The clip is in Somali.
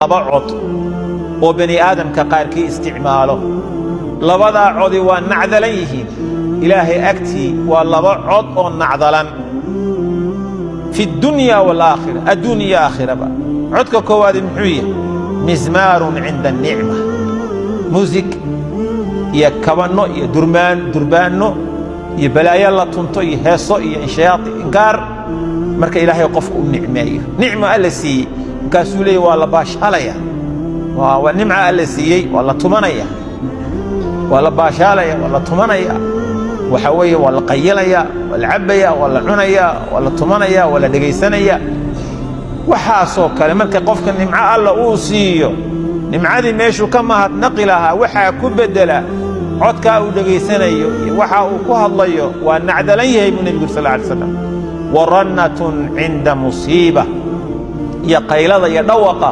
Laba cod oo bani aadamka qaarkii isticmaalo, labadaa codi waa nacdalan yihiin. Ilaahay agtii waa laba cod oo nacdalan fi dunya waalaakhira, adduun iyo aakhiraba. Codka koowaadi muxuu yahay? Mizmaarun cinda anicma, muusig iyo kabanno iyo durmaan, durbaanno iyo balaayo la tunto iyo heeso iyo inshayaai inkaar. Marka Ilaahay qofka u nicmeeyo, nicmo Alla siiyey, markaasuu leeya waa la baashaalaya. Waa nimca Alla siiyey, waa la tumanaya, waa la baashaalaya, waa la tumanaya. Waxa weeye waa la qayilaya, waa la cabbaya, waa la cunaya, waa la tumanaya, waa la dhegaysanaya. Waxaasoo kale marka qofka nimco Alla uu siiyo, nimcadii meeshuu ka mahadnaqi lahaa waxaa ku beddela codkaa uu dhegaysanayo iyo waxa uu ku hadlayo, waa nacdalan yahay buu nebigu sal alay slam. Wa rannatun cinda musiiba, iyo qaylada iyo dhawaqa.